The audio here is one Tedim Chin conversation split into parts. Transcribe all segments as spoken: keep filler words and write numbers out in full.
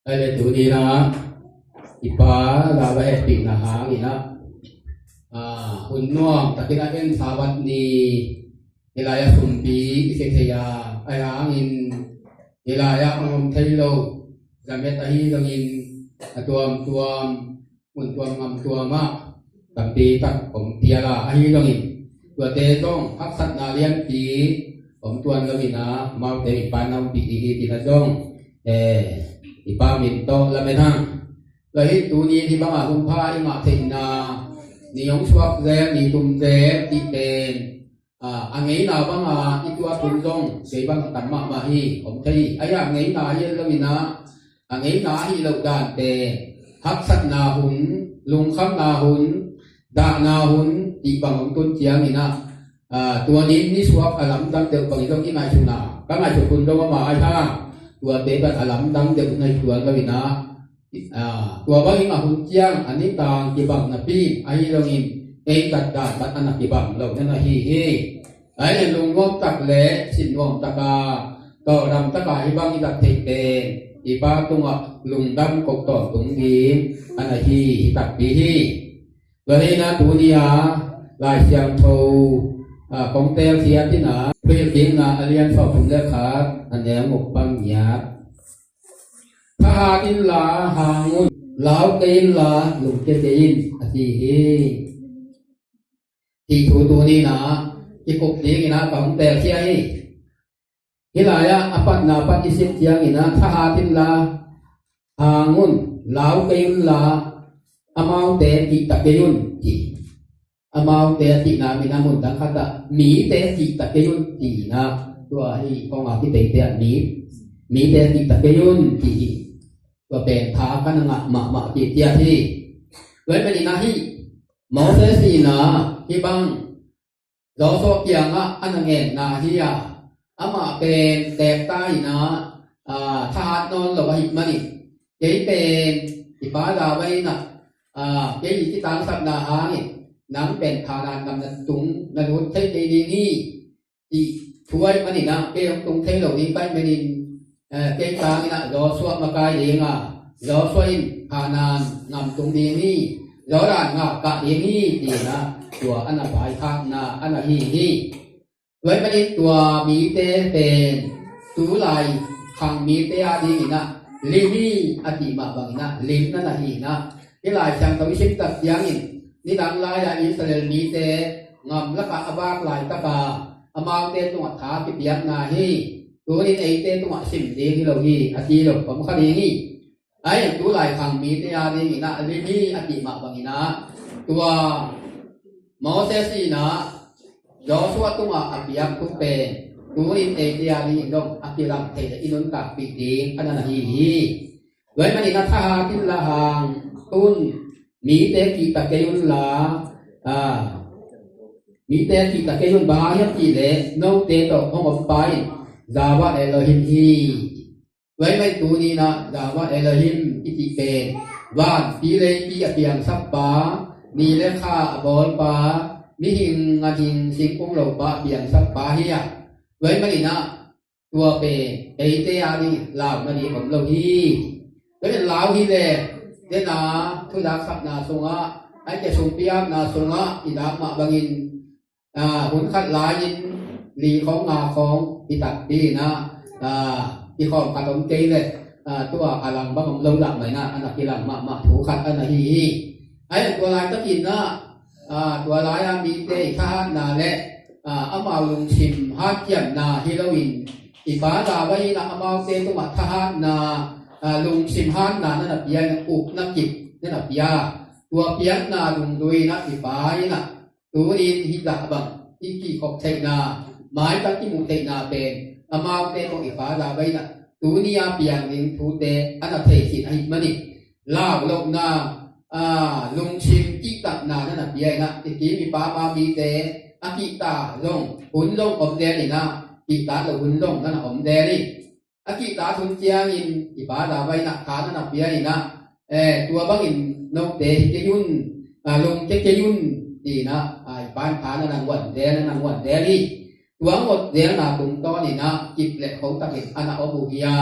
Ai le tuni na i Pa la va hehpihna hangin ah, ah, hun nuam takin a en Sabbath ni, hih lai-ah sumpi i si thei a, ai hangin hih lai-ah hong om thei lo zamet ahi zongin a tuamtuam mun tuam ngam tuam ah tampi tak om pial a, ahi zongin tuate zong haksatna lianpi om tuan lo in ah, amaute i Pa naupih ding hi cih na zong, eh, i Pa min tawh lamen hang. Tua hi tuni hih bangah hun pha i ngah theihna ni hong suak zel, ni tum zel cih pen, a, a ngeina banga i tuat hun zong kei bang tam mahmah hi, om thei hi. Ai a ngeina hi lo in ah, a ngeina ahi loh dante, haksatna hun, lungkhamna hun, dahna hun cih bang hong tun ciangin ah, a, tua ni nisuak a lamdang deuh bangin zong i ngaihsutna, ka ngaihsut hun zong om a, ai hang tuate bang a lamdang deuh na hi tuan lo in ah, a, tua bangin a hun ciang a nitang kibang napi ahi zongin ei datdan bang a na kibang lo na na hi hi. Ai le lungnuam tak le sinnuam taka, tawldam taka hih bang i dat theih pen i Pa tungah lungdam ko tawntung ding a na hi, hi takpi hi. Tua hi na tuni a Lai Siangtho, a, kong telsiam ding a, Thuhilhkikna a lian sawmthum le khat, a neu guk pan giat. Thahat inla hang un, lau kei inla lungkia kei in, a ci hi. Hih thu tuni na i kup dingin ah ka hong telsiam hi. Hih lai-ah a patna pan i sim ciangin ah, thahat inla hang un, lau kei unla amaute kihta kei un, ci. Amaute a cihna min a mun dang khatah mite kihta kei un, ci na. Tua hi kong a kiteite ah mi, mite kihta kei un, ci hi. Tua pen tha ka na ngah mahmah kiciat hi. Tua ahih manin ah hih Moses in ah hih bang Joshua kiangah a na ngenna hi a, amah pen teekta in ah, a, thahat nawn lo ahih manin, kei pen i Pa Yahweh in ah, a, kei i kitangsapna hangin nang pen Kanaan gam na tung na lut thei kei ding hi, cih thu ahih manin ah kei hong tung thei lo ding ka hih manin, eh, kei tangin ah Joshua makai ding a, Joshua in Kanaan gam tung ding hi, Jordan ngak kah ding hi, ci-in ah tua a na vaikhakna a na hi hi. Tua ahih manin tua mite pen tulai khang mite a dingin ah lim hi a cih mah bangin ah lim na na hi in ah, hih Lai Siangtho i sim tak ciangin nidang lai-a Israel mite gam lakah a vak laitaka amaute tungah tha kipiakna hi. Tunin eite tungah sim ding hi lo hi, a ci lo, pom kha ding hi. Ai, tulai khang mite a dingin ah lim hi a cih mah bangin ah, tua Moses in ah Joshua tungah a piak thu pen tunin eite a dingin zong a kilang thei leh i nuntakpih ding a na na hi hi. Tua ahih manin ah thahat inla hang un, mite kihta kei unla, a, mite kihta kei un, bang hang hiam cih leh note tawh hong ompa in Yahweh Elohim hi. Tua ahih manin tuni in ah Yahweh Elohim i cih pen vanpi leipi a piangsakpa, ni le kha a bawlpa, mihing ganhing singkung lopa a piangsakpa hi a. Tua ahih manin ah tua pen eite a ding lau nading om lo hi. Tua pen lau hi leh, dena thudaksapna sungah, ai ke sumpiakna sungah i dak mah bangin, a, hun khat lai-in li khawng nga khawng i takpi in ah, a, i khawm khat om kei leh, a, tua a lang bang om lo dah mah in ah, a na kilang mahmah thu khat a na hi hi. Ai, tua laitakin ah, a, tua lai-a mite i thahatna le, a, amau lungsim hatciamna hi loin, i Pa Yahweh in ah amaute tungah thahatna, a, lungsim hatna na na pia in ah, upna kip na na pia. Tua piakna dungzui in ah i Pa in ah tunin hih zah bang i kihkhop theihna, maitak i muh theihna pen amaute tawh i Pa Yahweh in ah tuni a piang ding thute a na thei khin ahih manin, lau lohna, a, lungsim kihtakna na na pia in ah, i kim i pam a mite a kihta zong hun zong om zel in ah, kihtak lo hun zong na na om zel hi. A kihtak hun ciangin i Pa Yahweh in ah tha na na pia in ah, eh, tua bangin note hi kei un, a, lungkia kei un, ci-in ah, a, i Pa in tha na na nguan zel, na na nguan zel hi. Tua nguat zelna tungtawn in ah kip le kho takin a na om uh hi a,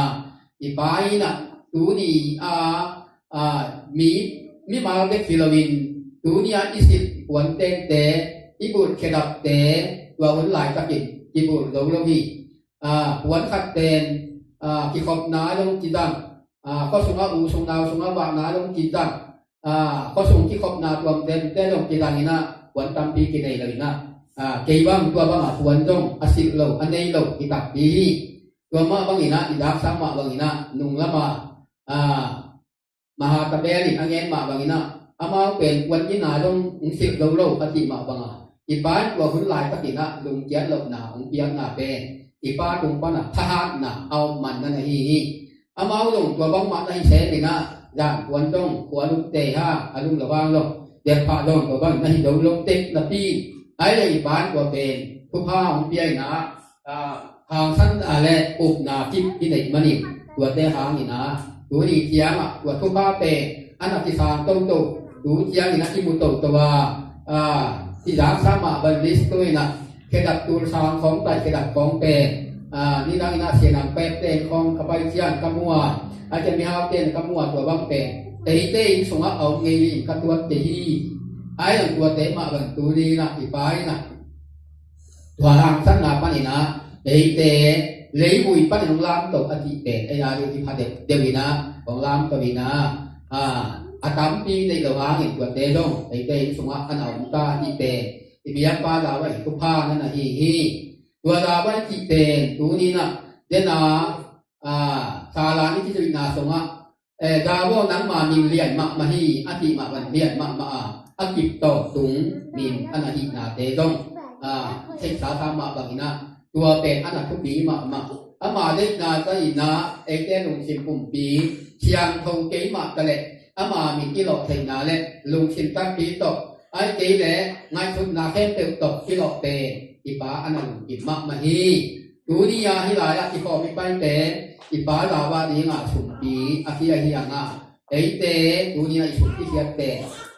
i Pa in ah tuni a, a, mi, mimal bek hi loin, tuni a i silh puan tengte, i bulh khedapte, tua hun laitakin kibulh zo lo hi. A, puan khat pen, a, kikhopna zong kizang, a, khuasung a u sung nau sung a vahna zong kizang, a, khuasung kikhopna tuamtente zong kizang inah, puan tampi kinei lo inah, a, kei bang tua bangah puan zong a silh lo, a nei lo hi takpi hi. Tua mah bang inah, i daksang mah bang inah, nung lamah, a, Mahatabel in a ngen mah bang inah, amau pen puan ina zong hong silh zo lo a cih mah bangah, i pa in tua hun laitakin ah lungkiat lohna hong piakna pen i pa tung panah thahatna a om man na na hi hi. Amau zong tua bangmah na hi sem inah, zan puan zong khua lungte ha a lung lo vang zong, delphah zong tua bang na hi zo lo tek napi, ai le i pa in tua pen thupha hong pia inah, a, hangsanna le upna kip i neih manin, tuate hangin ah, tuni ciangah tua thupha pen a na kisang toto, tu ciangin ah i mu toto a, a, i zaksa mah bang list tu inah, khedap tul sang khawng, tai khedap khawng pen, a, nidang inah sianang pekte in khawng ka pai ciang ka mu a, a, cia mihaute in ka mu a, tua bang pen eite inn sungah a om ngei in ka tuat te hi. Ai ang tuate mah bang tuni inah i pa inah tua hangsanna panin ah, eite leivui panin hong lamto a cih pen ei a ding i pha deuhdeuh inah hong lamto inah, a, a tampi neih lo hangin tuate zong eite inn sungah a na om ta a cih pen i biakpa lau ah i thupha na na hi hi. Tua lau ah i cih pen tuni inah dena, a, sala ni kizuihna sungah, eh, Zavaw nangma min lian mahmah hi a cih mah bang lian mahmah a, a kip tawh tung min a na hihnate zong, a, theihsa sa mah bang inah, tua pen a na thupi mahmah. Ama deihna za inah eite lungsim pumpi siangtho kei mah ta leh, ama min i lawh theihna le lungsim takpi tawh, ai kei le ngaihsutna khempeuh tawh i lawh pen i pa a na lungkim mahmah hi. Tuni a hih lai-ah i khawm i paite, i pa lau ah dinga sumpi a khia hi a ngah. Eite tuni a i sumpi khiatte,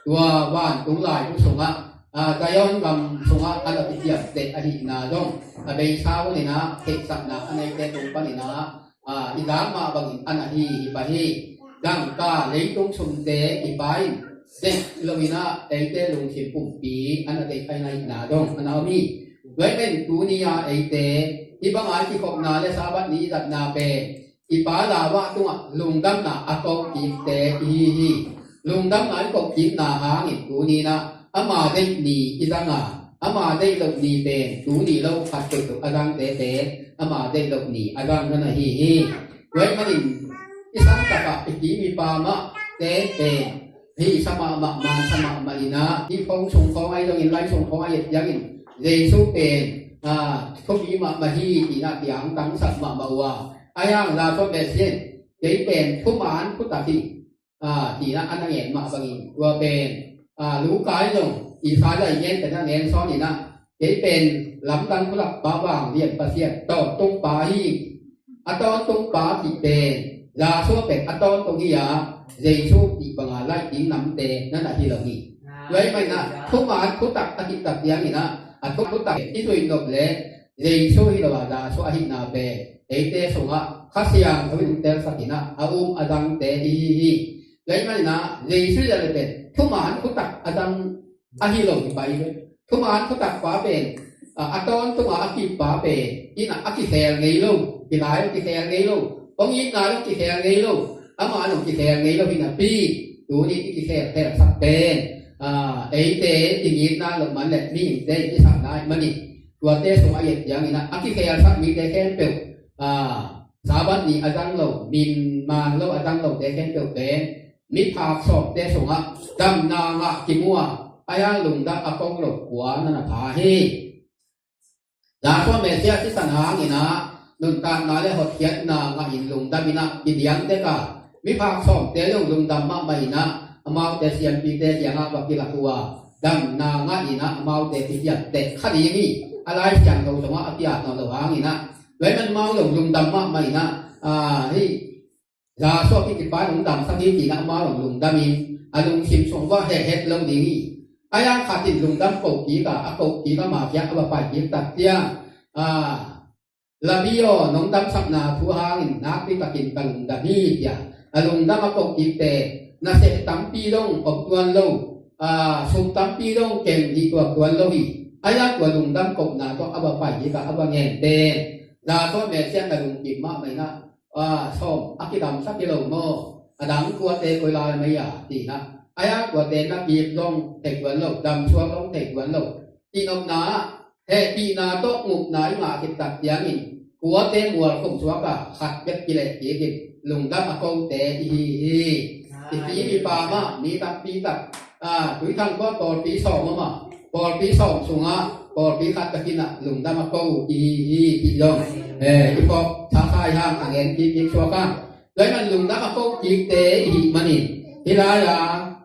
tua vantung laibu sungah, a, Zion gam sungah a na kiciamteh ahihna zong a beisa huninah theihsakna a neite tung paninah, a, i dak mah bangin a na hi hi pah hi. Dangka leitung sumte i pa in deih loinah eite lungsim pumpi a na deih ahihna zong a na om hi. Tua ahih manin tuni a eite hih banga i kikhopna le Sabbath ni i zatna pen i pa lau ah tungah lungdamna a kokikte i hi hi. Lungdamna i kokkikna hangin tuninah ama deih ni i zanga, ama deih loh ni pen tuni lo khat koih loh a zangte pen ama deih loh ni a zang na na hi hi. Tua ahih manin i santakah i kim i pa mahte pen hih sa mahmah, man sa mahmah inah, hih phone sung khawng ahi zongin, line sung khawng ahi zongin, Jesu pen, a, thupi mahmah hi tinah kiangtangsak mahmah uh a. Ahi hang Jesu Messiah in kei pen thuman thutak hi, a, tinah a na ngen mah bangin, tua pen, a, Luka in zong Isaiah i ngen pen a ngen sawn inah, kei pen lamdang thutak pa, vanglian Pasian tawntung pa hi. A tawntung pa cih pen, Jesu pen a tawntung hi a, Jesu cih banga laih ding namte na na hi lo hi. Tua ahih maninah thuman thutak a cihtak cianginah, a thutak i zuih nop le Jesu hi lo a, Jesu ahihna pen eite sungah Kha Siangtho in hong telsak inah a um a zangte i hi hi. Tua ahih maninah Jesu i zat le pen thuman thutak a zang a hi lo hi pah hi ve. Thuman thutak pa pen, a, a tawntunga a kip pa pen inah a kikhel ngei lo, kilai lo kikhel ngei lo, hong itna lo kikhel ngei lo, ama lo kikhel ngei lo hi napi, tuni i kikhel khelsak pen, a, eite i ngitna lo man le mihingte i kisakna ahih manin, tuate sungah i et cianginah a kikhelsak mite khempeuh, a, Sabbath ni a zang lo, min man lo a zang lote khempeuh pen miphak sawmte sungah damna ngah kimu a, ahi hang lungdam a kong lo kua na na pha hi. Jesu Messiah sisan hanginah nuntakna le hotkhiatna ngahin lungdam inah kidiang deka, miphak sawmte zong lungdam mahmah inah amaute siampite kiangah va kilak uh a, damna ngah inah amaute kiciamteh kha ding hi. A Lai Siangtho sungah a piak nawn lo hanginah, tua ahih manin amau zong lungdam mahmah inah, a, hih Jesu a kikipan hong damsak hi tinah amau zong lungdam in, a lungsim sung va hehhet lo ding hi. Ahi hang khat in lungdam kohkik a, a kohkik ama kiang a va paikik tak ciang, a, Rabbi aw, nong damsakna thu hangin nakpi takin ka lungdam hi, tiah a lungdam a koh kik pen nasep tampi dong om tuan lo, a, sum tampi dong keng dih tuak tuan lo hi. Ahi a tua lungdam kohna tawh a va pai kik a, a va ngen pen, Jason Messiah na lungkim mahmah in ah, a, sawm a kidamsak hi lo maw? A dang tuate koi lai mai a, ci-in ah. Ahi a tuate na kip zong thei tuan lo, damsuak zong thei tuan lo. Cihnopna ah hehpihna tawh gupna i ngah khit tak ciangin, kuate mual khum suak a khat bek kileh kik in, lungdam a kote i hi hi. I pi i pa mah, mi tampi tak, a, Tuithang khua pawlpi sawm om a, pawlpi sawm sungah pawlpi khat takin ah lungdam a ko i hi hi, cih zong, eh, i phawk sasa i hang a gen kik kik suak a. Tua ahih man lungdam a ko kikte i hih manin, hih lai-a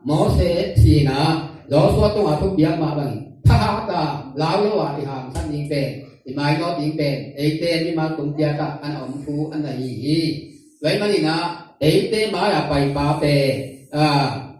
Moses in ah Joshua tungah thupiak mah bangin, thahat a lau lo a i hangsan ding pen, i mainawt ding pen, eite mimal tung ciat ah a na om thu a na hi hi. Tua ahih manin ah eite mai-a paipa pen, a,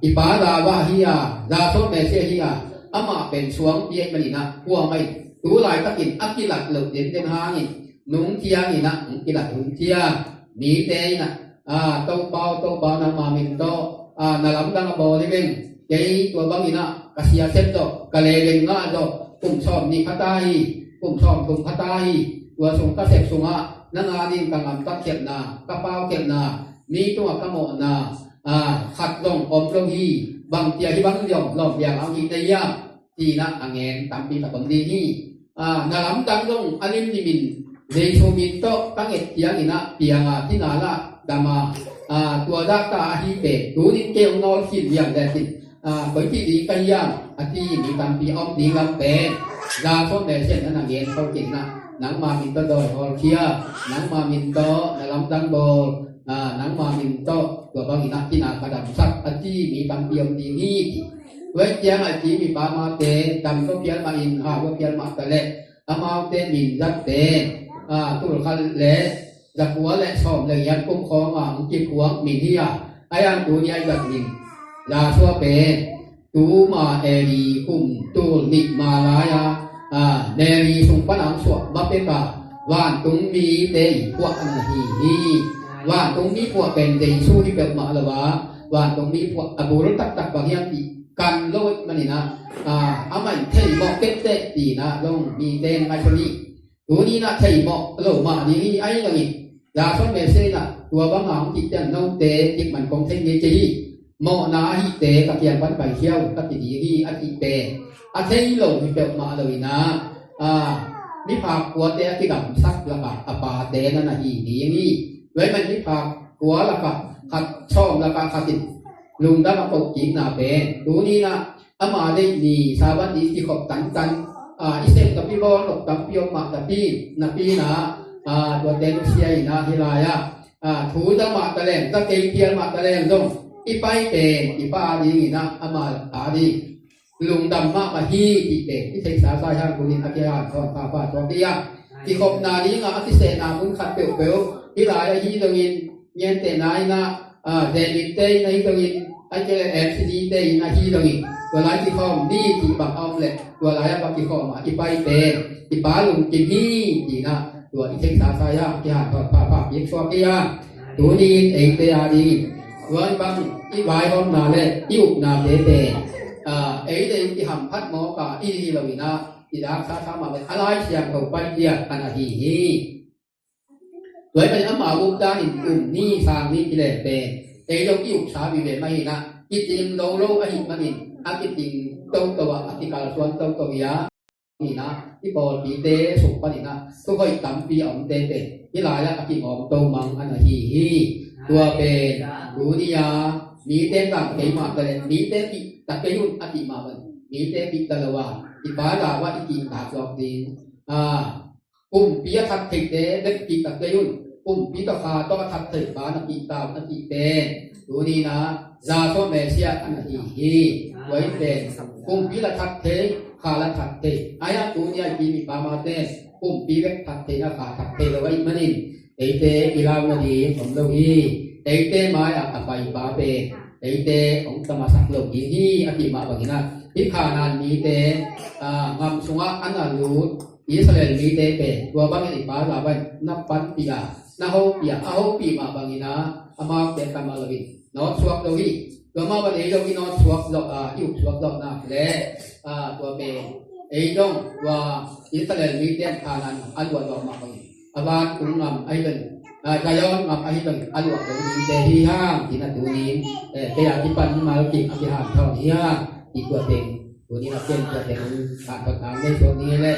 i pa David hi a, Jason Messiah hi a, amah pen suangpi ahih manin ah, kuamah in tu laitakin a kilat loh denden hangin, nung ciangin ah hong kilat hun ciang, mite in ah, a, Topa aw, Topa aw, nangma min tawh, a, na lamdang a bawl hi veng. Kei tua bangin ah ka sia sep zawh, ka leleng ngah zawh, kum sawm nih pha ta hi, kum sawm thum pha ta hi. Tua sung ka sep sungah nang ading ka gamtat khialhna, ka pau khialhna, mi tungah ka mawhna, a, khat zong om lo hi. Bang cia hih bang zong lawm liang a hong hi na hiam? Ci-in ah a ngen tampi tak om ding hi. A, na lamdang zong a limlimin Jesu min tawh ka nget ciangin ah piang a, tina lah dam a, a, tua zahta ahi pen, tunin kei hong nawl khin liang le cin, a, koi ci ding ka hiam? A ci mi tampi a om ding lam pen, Jason Messiah in ah na gen kho kei in ah, nangma min tawh dawi hawlkhia, nangma min tawh na lamdang bawl, a, nangma min tawh tua bangin ah tina ka damsak, a ci mi tampi om ding hi. Tua ahih ciangin a ci mi pa mate dam zaw phial mah in, hau zaw phial mah ta leh, amaute min zatte, a, tul khat le za kua le sawm le giat kum khawng a hong kiphuak min hi a, ahi a tuni a i zat min Joshua pen, tuma A.D. kum tul nih ma lai-a, a, Mary sung pan a hong suah ma pek a, vantung mite i phuah a na hi hi. Vantung mi phuah pen Jesu hi peuhmah lo a, vantung mi phuah a bul taktak bang hiam cih kan lo ahih manin ah, a, amah in thei mawh kekteh ci-in ah zong mite in ngaihsun hi. Tuni in ah thei mawh lo mah ding hi, ahi zongin Jason Messiah in ah tua bang a hong cih ciang note kik man kong thei ngei kei hi. Mawhna ahihte ka kiang pan paikhia un ka ci ding hi, a cih pen a thei lo hi peuhmah lo in ah, a, miphak kuate a kidamsak lakah a pate na na hi ding hi. Tua ahih man miphak kua lakah khat, sawm lakah khat in lungdam a koh kikna pen, tuni in ah ama deih ni Sabbath ni kikhop tantan, a, i sem tampi bawl nop tampi om mah tapi, napi in ah, a, tuate nusia in ah hih lai-ah, a, thu za mah ta leng, za kei phial mah ta leng zong, i pai pen i Pa a dingin ah, ama a ding lungdam mahmah hi cih pen i theihsa sa hi hang, tunin a kihanthawn phapha tuak hi a. Kikhopna dingah a kisehna mun khat peuhpeuh, hih lai ahi zongin, gentehna in ah, a, David te in ahi zongin, ahih kei leh L C D te in ahi zongin, tua lai kikhawm ni cih bang a om leh, tua lai-ah va kikhawm a i pai pen i Pa lungkim hi ci-in ah, tua i theihsa sa hi a, kihanthawn phapha kik suak hi a. Tuni in eite a dingin tua bang i vaihawmna le i upnate pen, a, eite in kihamphat mawk a i hi lo in ah, i daksa sa mah pen a Lai Siangtho pai diak a na hi hi. Tua ahih manin ama up danin um ni sang ni kileh pen, ei zong i upsa vive mah hi in ah, kiting lo lo ahih manin a kiting toto ah, a kikalsuan toto hi a, hi in ah, i pawlpite sung panin ah thuhoih tampi a omte pen hih lai-ah a kingawmto mang a na hi hi. Tua pen tuni-a mite tang kei mah ta leh, mite kihta kei un a cih mah bang, mite kihta lo a, i Pa lau-ah i kihta zawk ding. A, kumpi a that theite bek kihta kei un, kumpi tawh kha tawh a that thei pa na kihta un a cih pen, tuni in ah Jason Messiah a na hi hi. Tua in pen kumpi la that thei, kha la that thei. Ahi a tuni a i pi i pa mate kumpi bek that thei na, kha that thei lo ahih manin eite i lau nading om lo hi. Eite mai-ah a paipa pen eite hong tamasak lo ding hi, a cih mah bangin ah, hih Kanaan mite, a, gam sungah a na lut Israel mite pen tua bangin i Pa lau-ah na panpih a, na hopih a, a hopih mah bangin a, amaute kammal lo in nawt suak lo hi. Tua mah bang ei lo i nawt suak zawh a, i up suak zawh nak le, a, tua pen ei dong tua Israel mite in Kanaan a luah zawh mah bangin a vantung gam ahi bangin, a, Zion gam ahi bangin a luah lo dingte hi hang, ci-in a tunin, eh, kei a kipan mimal kim a kihanthawn hi hang, ci tua teng tunin a ken tua teng hanthawn nang nei suak ni le.